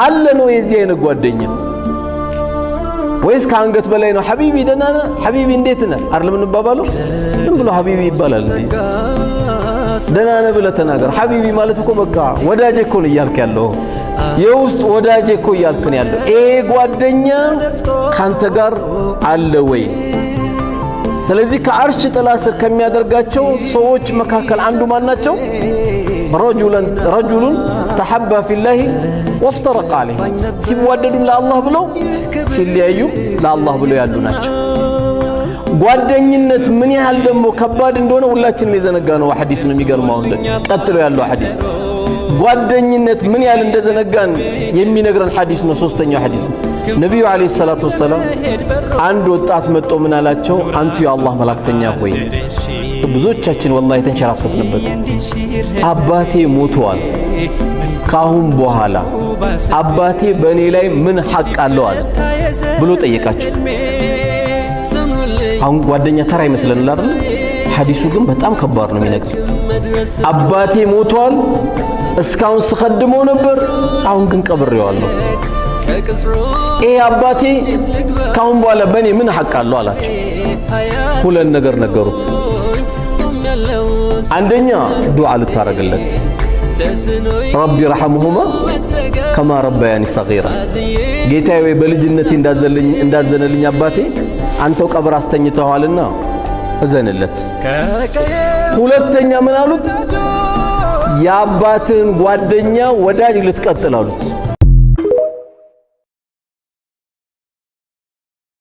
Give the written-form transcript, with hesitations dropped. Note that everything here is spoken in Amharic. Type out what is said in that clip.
አለ ነው የዚህ አይነት ጓደኛ ወይስ ከአንገት በላይ ነው? حبيبي ደህና ነህ? حبيبي እንዴት ነህ? አይደለም እንባባለው። ዝም ብሎ حبيبي ይባላል እንዴ? ደህና ነህ ብለህ ተናገር። حبيبي ማለት እኮ በቃ ወዳጄ እኮ ነው እያልክ ያለው፣ የውስጥ ወዳጄ እኮ እያልክ ነው ያለው። ይሄ ጓደኛ ካንተ ጋር አለ ወይ? ስለዚህ ከአርሽ ጥላ ስር ከሚያደርጋቸው ሰዎች መካከል አንዱ ማን ናቸው? رجل تحابا في الله وافترقا عليه፣ ሲዋደዱም ለአላህ ብለው ሲለያዩ ለአላህ ብለው ያሉ ናቸው። ጓደኝነት ምን ያህል ደግሞ ከባድ እንደሆነ ሁላችንም የዘነጋ ነው ሐዲስ ነው። የሚገርመው ቀጥሎ ያለው ሐዲስ ጓደኝነት ምን ያህል እንደዘነጋን የሚነግረን ሐዲስ ነው። ሶስተኛው ሐዲስ ነው። ነቢዩ عليه الصلاة والسلام አንድ ወጣት መጥቶ ምን አላቸው? አንቱ የአላህ መላእክተኛ ሆይ፣ ብዙዎቻችን والله የተንሸራተትንበት፣ አባቴ ሞተዋል። ካሁን በኋላ አባቴ በእኔ ላይ ምን ሐቅ አለው አለ ብሎ ጠየቃቸው። አሁን ጓደኛ ተራ ይመስለናል አይደል? ሐዲሱ ግን በጣም ከባድ ነው የሚነግር። አባቴ ሞቷል፣ እስካሁን ስኸድመው ነበር፣ አሁን ግን ቀብሬዋለሁ። ይሄ አባቴ ካሁን በኋላ በእኔ ምን ሐቅ አለው አላቸው። ሁለት ነገር ነገሩት። አንደኛ ዱዓ ልታረግለት፣ رب ارحمهما كما ربياني صغيرا፣ ጌታዬ ወይ በልጅነቴ እንዳዘነልኝ አባቴ አንተው ቀብር አስተኝተዋልና እዘንለት። ሁለተኛ ምን አሉት? የአባትህን ጓደኛ ወዳጅ ልትቀጥል አሉት።